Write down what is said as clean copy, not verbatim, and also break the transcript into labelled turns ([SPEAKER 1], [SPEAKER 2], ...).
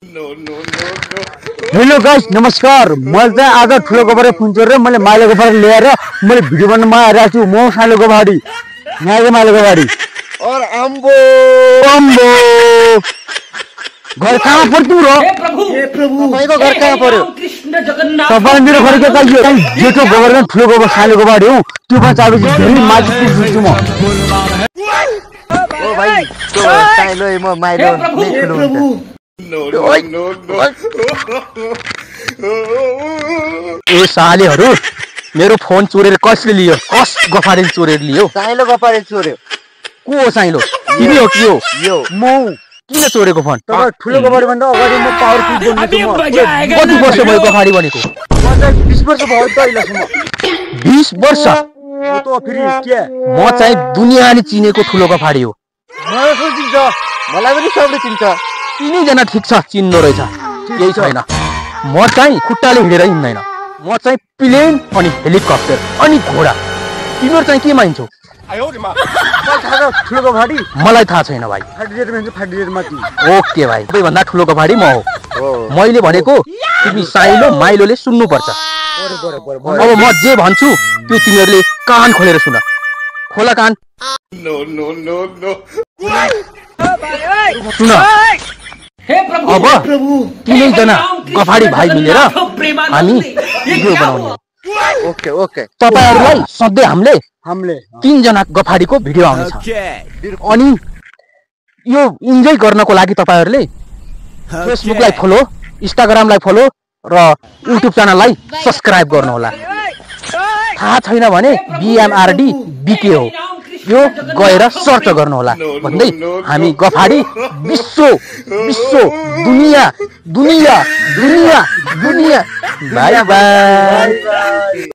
[SPEAKER 1] Hello guys, नमस्कार। मैले चाहिँ आज ठुलो गोबर फुन्चोर र मैले माइलो गोबर ल्याएर मैले भिडियो बनाउन आइरहेको छु। म सानो गोबाडी, यहाँको माइलो गोबाडी
[SPEAKER 2] और अम्बो
[SPEAKER 1] घर कहाँ पर्यो तिम्रो?
[SPEAKER 2] हे प्रभु तपाईँको घर कहाँ पर्यो?
[SPEAKER 1] तपाईँ मेरो घर के चाहियो? जेठो गोबर र ठुलो गोबर सानो गोबाडी हो। त्यो पनि चाबी धेरै माथि पुग्छु म।
[SPEAKER 2] ओ भाइ तो साइलो म माइलो देख्नु हुन्छ।
[SPEAKER 1] ए सालेहरू, मेरो फोन चोरेर कसले लियो? कस गफारेले चोरेर लियो?
[SPEAKER 2] साइलो गफारे चोर्यो।
[SPEAKER 1] को हो साइलो? तिमी हो कि हो?
[SPEAKER 2] यो
[SPEAKER 1] म। किन चोरेको फोन?
[SPEAKER 2] तपाईँ ठुलो गोबर भन्दा अगाडि म पावरफुल बन्ने छु। म
[SPEAKER 1] कति वर्ष भयो गफारी बनेको?
[SPEAKER 2] म चाहिँ 20 वर्ष भयो त अहिलेसम्म।
[SPEAKER 1] 20 वर्ष?
[SPEAKER 2] म त फेरि के
[SPEAKER 1] म चाहिँ दुनियाँले चिनेको ठुलो गफारी हो।
[SPEAKER 2] मलाई सोचिन्छ, मलाई पनि सबले चिन्छ।
[SPEAKER 1] तिनैजना ठिक छ, चिन्नु रहेछ, केही छैन। म चाहिँ खुट्टाले हिँडेर हिँड्दैन, म चाहिँ प्लेन अनि हेलिकप्टर अनि घोडा। तिमीहरू चाहिँ के मान्छौ?
[SPEAKER 2] ठुलो गफारी
[SPEAKER 1] मलाई थाहा छैन भाइ। ओके भाइ, सबैभन्दा ठुलो गफारी म हो। मैले भनेको तिमी साइलो माइलोले सुन्नुपर्छ। अब म जे भन्छु त्यो तिमीहरूले कान खोलेर सुन। खोला कान। सुन, अब तिनैजना गफाडी भाइ मिलेर हामी भिडियो बनाउने।
[SPEAKER 2] Okay okay.
[SPEAKER 1] तपाईहरुलाई सधैँ
[SPEAKER 2] हामीले
[SPEAKER 1] 3 जना गफाडीको भिडियो आउनेछ। अनि यो इन्जोय गर्नको लागि तपाईहरुले फेसबुकलाई फलो, इन्स्टाग्रामलाई फलो र युट्युब च्यानललाई सब्स्क्राइब गर्नु होला। थाहा छैन भने BMRD BK हो, यो गएर सर्च गर्नु होला भन्दै हामी गफाडी विश्व दुनिया दुनिया दुनिया दुनिया। Bye bye.